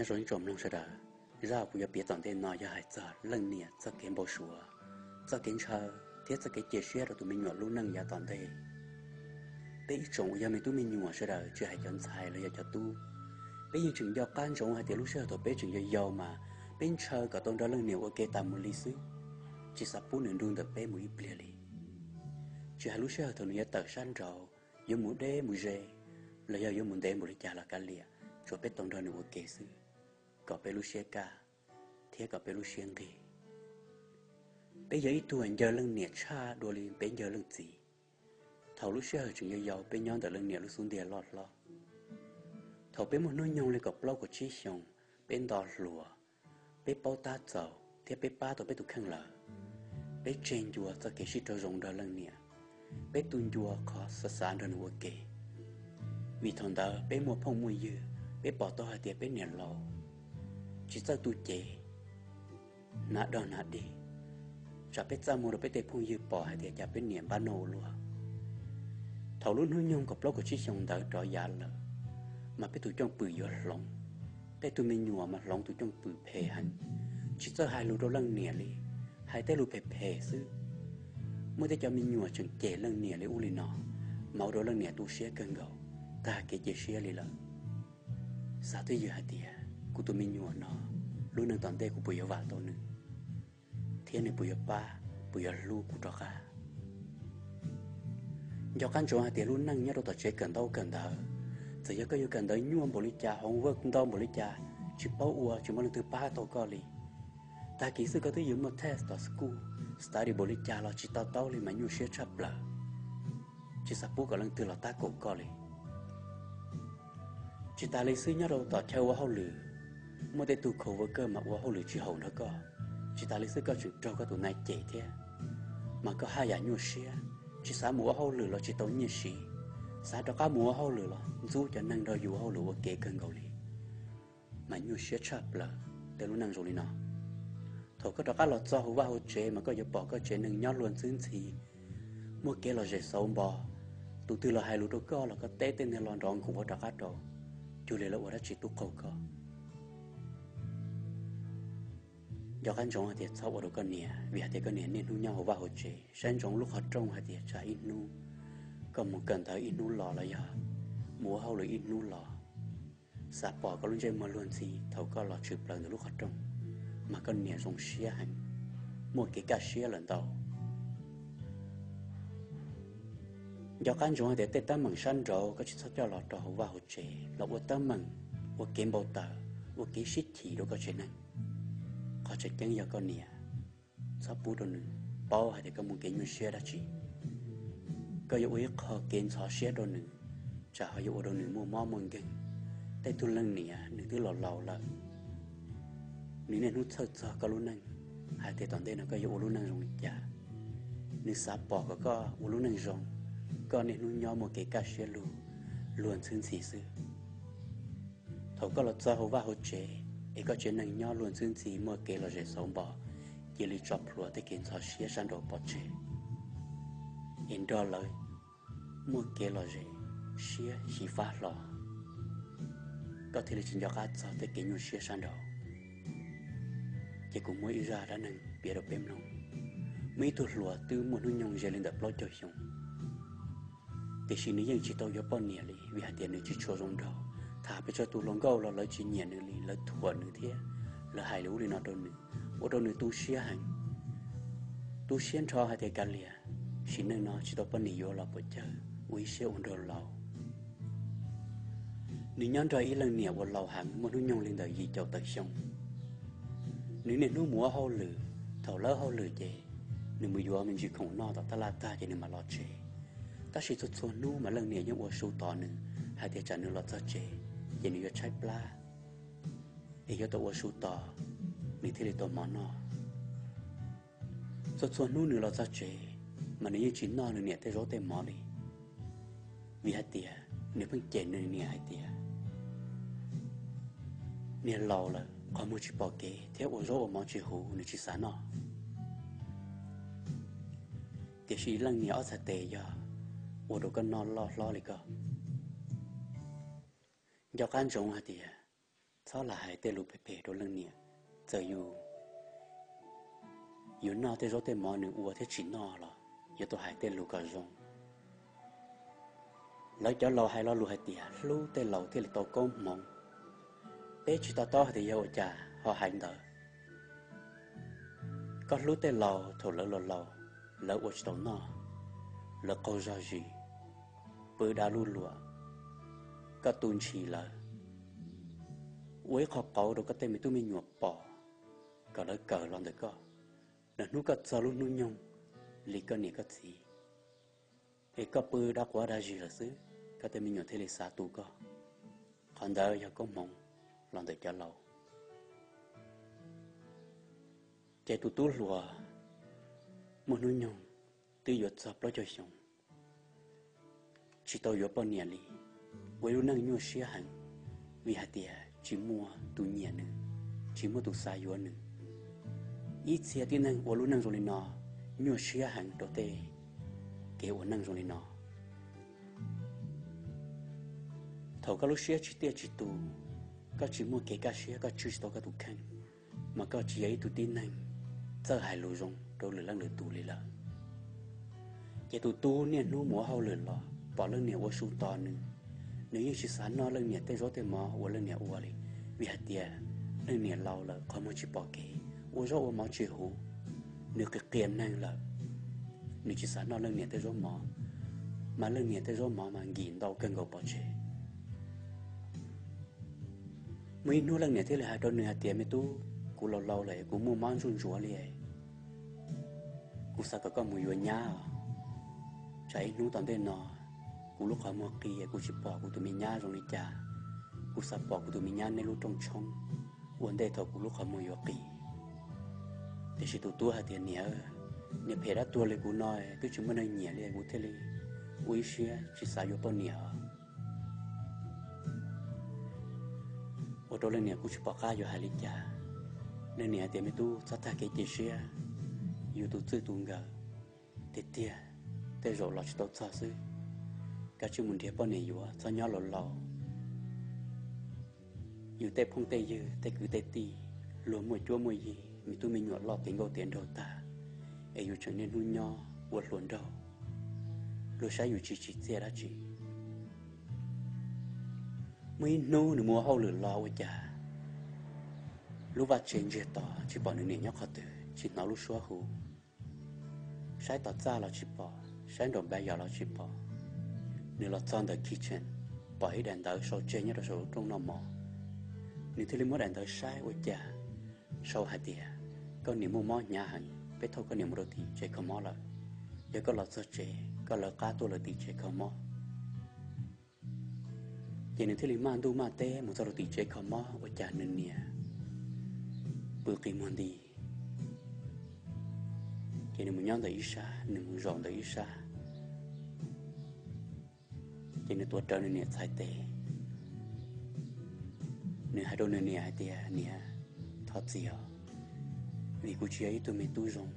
Nyob zoo ib tsoom mloog sawv daws, zaj kuv yuav piav tom ntej no yog hais txog leej niam txoj kev npau suav, txoj kev ntshaw thiab txoj kev cia siab rau tus me nyuam lub neej yav tom ntej. Peb ib tsoom uas yog me tub me nyuam sawv daws, tsis hais cov ntxhais los yog cov tub, peb yeej tseem nco qab ntsoov hais tias lub sij hawm thaum peb tseem yau yau mas peb ntshaw kom tau nrog leej niam ua ke tas mus li xwb, tsis xav pub nws nrug ntawm peb mus ib pliag li. Tsis hais lub sij hawm thaum nws yuav tawm sab nraud, yuav mus deb mus ze, los yog yuav mus ntev npaum li cas los kav liam, tsuas peb tau nrog nws ua ke xwb, kom peb lub siab kaj thiab kom peb lub siab nqig. Peb yog ib tug uas ncaws leej niam tshaj dua li peb ncaws leej txiv. Thaum lub sij hawm tseem yau yau peb nyob ntawm leej niam lub xub ntiag loj hlob. Thaum peb muaj hnub nyoog li kaum plaub kaum tsib xyoos, peb nto hluas, peb paub tab txaus thiab peb pab tau peb tus kheej lawm, peb tseg ncua txoj kev sib raug zoo nrog leej niam, peb tu ncua qhov xav xav nrog nws ua ke. Vim thaum ntawd peb muaj phooj muaj ywg, peb pom tau hais tias peb niam laus tsis txawj tu cev, hnav dog hnav dig, tsam peb txaj muag rau peb tej phooj ywg pom hais tias cas peb niam npab noj ua luaj. Thaum lub hnub nyoog kaum plaub kaum tsib xyoos ntawd rov yav lawm, mas peb tus cooj pwm yuav hloov. Tej tug me nyuam mas hloov tus cooj pwm phem heev, tsis txawj hais lus rau leej niam li, hais tej lus phem phem xwb. Muaj tej cov me nyuam tseem cem leej niam li ub li no, mas ua rau leej niam tu siab kawg nkaus, tag kev cia siab li lawm. Xav twj ywm hais tias kuv tus me nyuam no, lub neej tom ntej kuv puas yuav vam tau nws, thiab nws puas yuav pab, puas yuav hlub kuv rov qab. Nco qab ntsoov hais tias lub neej nyob rau tom tsev kawm ntaub kawm ntawv, txawm yog koj yuav kawm ntawv nyuaj npaum li cas, homework ntau npaum li cas, tsis paub ua, tsis muaj leej twg pab tau koj li, tag kis xwb koj twb yuav muaj test tom school, study npaum li cas los tsis to taub li mas nyuaj siab tshaj plaws, tsis xav pub kom leej twg los tab kaum koj li. Tsis tas li xwb, nyob rau tom chaw ua hauj lwm, muaj tej tug coworker mas ua hauj lwm tsis haum nrog koj, tsis tas li xwb koj tseem raug koj tus nai cem thiab, mas koj haj yam nyuaj siab, tsis xav mus ua hauj lwm los tsis tau nyiaj siv, xav rov qab mus ua hauj lwm los ntxub cov neeg nrog yus ua hauj lwm ua ke kawg nkaus li, mas nyuaj siab tshaj plaws tej lub neej zoo li no. Thaum koj rov qab los txog hauv vaj hauv tsev mas koj yuav pom koj tsev neeg nyob luag ntxhwb ntxhi, muaj kev lom zem xauv npo, tus twg los hais lus rau koj los koj teb tej niag lo nrov nkuav rov qab rau, cuag li lawv ua dab tsi tub qaug koj. Nco qab ntsoov hais tias txhob ua rau koj niam, vim hais tias koj niam niaj hnub nyob hauv vaj hauv tsev, saib ntsoov lub qhov rooj hais tias tsam ib hnub koj mus kawm ntawv ib hnub los los yog mus ua hauj lwm ib hnub los, xav pom koj lub ntsej muag luag ntxhi thaum koj los tshwm plaws ntawm lub qhov rooj, mas koj niam zoo siab heev, muaj kev kaj siab lawm ntau. Nco qab ntsoov hais tias tej teeb meem sab nraud koj tsis txhob coj los rau hauv vaj hauv tsev los ua teeb meem, ua kev npau taws, ua kev sib chim rau koj tsev neeg. Qhov tseem ceeb yog koj niam, txhob pub rau nws paub hais tias koj muaj kev nyuaj siab dab tsi. Koj yuav ua ib qho kev ntxhov siab rau nws, tsam ho yuav ua rau nws muaj mob muaj nkeeg. Tej tug leej niam nws twb laus laus lawm, nws niaj hnub txhawj txog koj lub neej, hais tias tom ntej no koj yuav ua lub neej zoo li cas. Nws xav pom kom koj ua lub neej zoo, koj niaj hnub nyob muaj kev kaj siab lug, luag ntxhwb ntxhi xwb. Thaum koj los txog hauv vaj hauv tsev, es koj tsev neeg nyob luag ntxhwb ntxhi muaj kev lom zem xauv npo, cia li tso plhuav tej kev ntxhov siab sab nraud pov tseg, es nrog lawv muaj kev lom zem siab xyiv fab hlo, koj thiaj li tsis nco qab txog tej kev nyuaj siab sab nraud. Ces kuv muaj ib zaj dab neeg piav rau peb mloog. Muaj ib tug hluas twb muaj hnub nyoog ze li ntawm plaub caug xyoo, tiam sis nws yeej tsis tau yuav poj niam li, vim hais tias nws tsis tshua zoo nraug. Tham pes tsawg tus hluas nkauj los lawv tsis nyiam nws li, lawv thuam nws thiab lawv hais li ub li no rau nws, ua rau nws tu siab heev. Tu siab nrho hais tias kav liam, sim neej no tsis tau poj niam yuav los puas cawg, ua ib siab ua nraug laus. Nws nyob nrog ib leej niam uas laus heev, muaj hnub nyoog li ntawm yim caum tawm xyoo. Nws niaj hnub mus ua hauj lwm, thaum lawb hauj lwm ces nws mus yuav me ntsis khoom noj tom taj laj tag ces nws mam los tsev. Tab sis txhua txhua hnub mas leej niam yeej ua su tos nws, hais tias tsam nws los txog tsev ces nws yuav tshaib plab, es yuav tau ua su tos, nws thiaj li tau mov noj. Txhua txhua hnub nws los txog tsev, mas nws yeej tsis noj nws niam tej zaub tej mov li, vim hais tias nws pheej cem nws niam hais tias niag laus lawm, qhov muag tsis pom kev thiab ua zaub ua mov tsis huv, nws tsis xav noj. Tiam sis leej niam ob txhais tes yog ua rau koj noj loj hlob li koj. Nco qab ntsoov hais tias txhob lam hais tej lus phem phem rau leej niam. Txawm yus yuav noj tej zaub tej mov nws ua thiab tsis noj los yuav tau hais tej lus kom zoo. Lawv cov laus hais lo lus hais tias hlub tej laus thiaj li tau koob hmoov. Peb tsis to taub hais tias yog ua cas ho hais ntawd. Koj hlub tej laus thaum lawv laus laus, lawv ua tsis tau noj, lawv qaug zog zis, pw dav luj luam, koj tu ntshis lawv, ua ib qho qauv rau koj tej me tub me nyuam pom, kom lawv kawm los ntawm koj, lawv hnub koj txog lub hnub nyoog li koj niam koj txiv, es koj pw dav quav dav zis lawm xwb, koj tej me nyuam thiaj li xav tu koj. Qhov ntawd yog koob hmoov los ntawm cov laus. Ces tus tub hluas muaj hnub nyoog twb yuav txog plaub caug xyoo, tsis tau yuav poj niam li, ua ib lub neej nyuaj siab heev, vim hais tias tsis muaj tus nyiam nws, tsis muaj tus xav yuav nws. Ib txhia tib neeg ua lub neej zoo li no nyuaj siab heev rau tej kev ua neej zoo li no. Thaum koj lub siab tsis tiaj tsis tus, koj tsis muaj kev kaj siab, koj tswj tsis tau koj tus kheej, mas koj tsis yog ib tug tib neeg txawj hais lus zoo rau lwm leej lwm tus li lawm. Ces tus tub niaj hnub mus ua hauj lwm los pom leej niam ua su tos nws, nws yeej tsis xav noj leej niam tej zaub tej mov uas leej niam ua li, vim hais tias leej niam laus lawm qhov muag tsis pom kev, ua zaub ua mov tsis huv, nws qis qias neeg lawm, nws tsis xav noj leej niam tej zaub mov, mas leej niam tej zaub mov mas nkim ntau kawg nkaus pov tseg. Muaj ib hnub leej niam thiaj li hais rau nws hais tias, me tub, kuv laus laus lawm, kuv muaj mob ntsuj ntsuav li, kuv xav kom koj mus yuav nyab os. Tsam ib hnub tom ntej no kuv lub qhov muag qis, kuv tsis pom kuv tus me nyab zoo li cas, kuv xav pom kuv tus me nyab neb lub rooj tshoob ua ntej thaum kuv lub qhov muag yuav qis. Tiam sis tus tub hais tias, niam, niam phem dab tuag li kuv no twb tsis muaj neeg nyiam li, kuv thiaj li ua ib siab tsis xav yuav poj niam. Ua rau leej niam kuj tsis pom qab yuav hais li cas. Leej niam hais tias, me tub, txhob tag kev cia siab, yus tus txwj tus nkawm tiag tiag tej zaum los tsis tau txog xwb. Koj cia li mus nrhiav poj niam yuav, txhob nyob laus laus. Yus tej phooj tej ywg, tej kwv tej tij, luag muaj cuab muaj yig, me tub me nyuam loj tiav nkauj tiav nraug tag, es yus tseem niaj hnub nyob ua hluas nraug, luag saib yus tsis tsim txiaj dab tsi. Muaj ib hnub nws mus ua hauj lwm los ua cas lub vaj tse ntsiag to, tsis pom nws niam nyob qhov twg, tsis hnov lub suab hu. Saib tom txaj los tsis pom, saib nraum npa yos los tsis pom. Nws los txog ntawm kitchen, pom ib daim ntawv sau tseg nyob rau saum lub rooj noj mov. Nws thiaj li muab daim ntawv saib ua cas sau hais tias, koj niam muaj mob hnyav heev, peb thauj koj niam mus rau tim tsev kho mob lawm. Yog koj los txog tsev, koj lawv qab tuaj lawv tim tsev kho mob. Ces nws thiaj li maj ntuj maj teb mus txog rau tim tsev kho mob, ua cas nws niam pw qi muag nti. Ces nws mus nyob ntawm ib sab, nws mus zaum ntawm ib sab, ces nws tuav rawv nws niam txhais tes. Nws hais rau nws niam hais tias, niam, thov txim os, vim kuv tsis yog ib tug me tub zoo,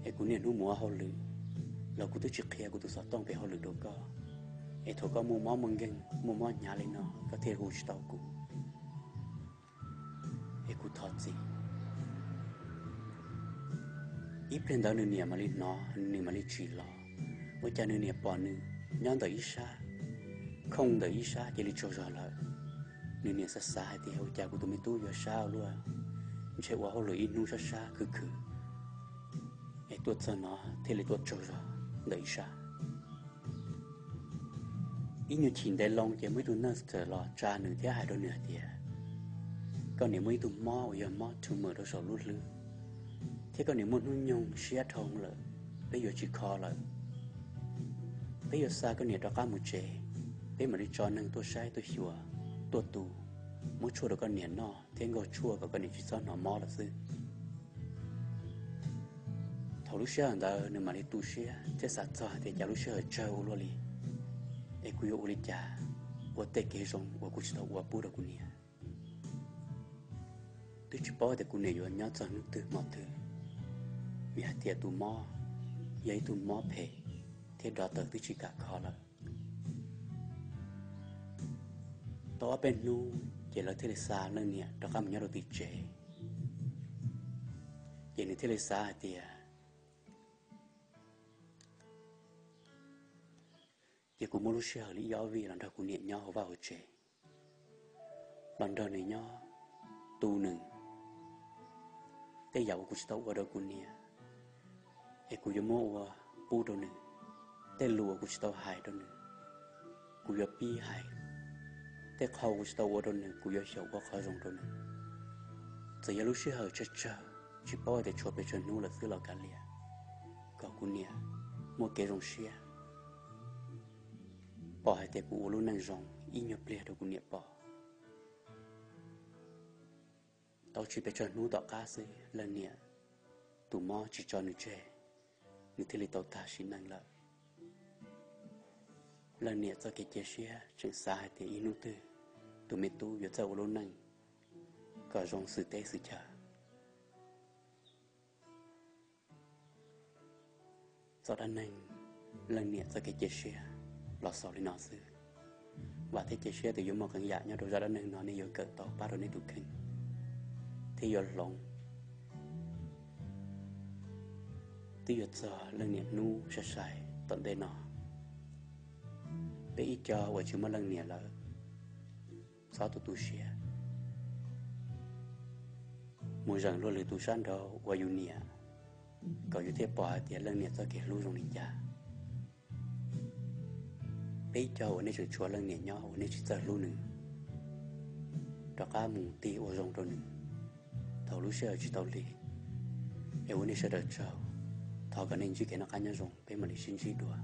es kuv niaj hnub mus ua hauj lwm los kuv twb tsis qhia kuv tus xov tooj pem hauj lwm rau koj, es thaum koj muaj mob muaj nkeeg muaj mob hnyav li no koj thiaj hu tsis tau kuv. Es kuv thov txim. Ib pliag ntawd nws niam mam li hnov, nws niam mam li tsim los, ua cas nws niam pom nws nyob ntawm ib sab, khooj ntawm ib sab cia li tsaug zog lawm. Nws niam xav xav hais tias, ua cas kuv tus me tub yuav sab ua luaj, ntshe ua hauj lwm ib hnub sab sab khwv khwv, es tuaj txog no thiaj li tuaj tsaug zog ntawm ib sab. Ib nyuag chim ntev loo ces muaj ib tug nurse los tsa nws thiab hais rau nws hais tias, koj niam muaj ib tug mob uas yog mob tumor rau saum lub hlwb, thiab koj niam muaj hnub nyoog siab dhau lawm, peb yuav tsis kho lawm. Peb yuav xa koj niam rov qab mus tsev, peb mam li tso neeg tuaj saib tuaj xyuas, tuaj tu, muab tshuaj rau koj niam noj thiab nkaug tshuaj kom koj niam tsis txhob hnov mob lawm xwb. Thaum lub sij hawm ntawd nws mam li tu siab thiab xav txog hais tias cas lub sij hawm tsawg ua luaj li, es kuv yuav ua li cas ua tej kev zoo uas kuv tsis tau ua pub rau kuv niam. Twb tsis paub tias kuv niam yuav nyob txog hnub twg hmo twg, vim hais tias tus mob yog ib tug mob phem thiab doctor twb tsis kam kho lawm. Tau ob peb hnub, Ces lawv thiaj li xa leej niam rov qab mus nyob rau tim tsev. Ces nws thiaj li xav hais tias, ces kuv muab lub sij hawm li ib ob vij los nrog kuv niam nyob hauv vaj hauv tsev, los nrog nws nyob, tu nws. Tej yam uas kuv tsis tau ua rau kuv niam, es kuv yuav muab ua pub rau nws. Tej lus uas kuv tsis tau hais rau nws, kuv yuav pib hais. Tej qhov uas kuv tsis tau ua rau nws, kuv yuav xyaum ua qhov zoo rau nws. Txawm yog lub sij hawm tsawg tsawg, tsis paub hais tias tshuav pes tsawg hnub lawm xwb los kav liam, kom kuv niam muaj kev zoo siab, pom hais tias kuv ua lub neej zoo ib nyuag pliag rau kuv niam pom. Tau tsis pes tsawg hnub tom qab xwb, leej niam tus mob tsis tso nws tseg, nws thiaj li tau tag sim neej lawm. Leej niam txoj kev cia siab tseem xav hais tias ib hnub twg tus me tub yuav txawj ua lub neej kom zoo xwm teb xwm chaw. Txoj dab neeg leej niam txoj kev cia siab los xaus li no xwb. Vam thiab cia siab tias yuav muaj qee yam nyob rau zaj dab neeg no nej yuav kawm tau pab rau nej tus kheej thiab yuav hloov, twb yuav txog leej niam hnub sai sai tom ntej no. Peb ib co uas tsis muaj leej niam lawm, txhob tu tu siab, mus zeem luag lwm tus sab nraud uas yus nyiam, kom yus thiaj pom hais tias leej niam txoj kev hlub zoo li cas. Peb ib co uas nej tseem tshuav leej niam nyob uas nej tsis txawj hlub nws, rov qab mus tig ua zoo rau nws thaum lub sij hawm tsis tau lig, es ua nej sawv daws tsaug. Thov kom nej ntsib kev noj qab nyob zoo, peb mam li sib ntsib dua.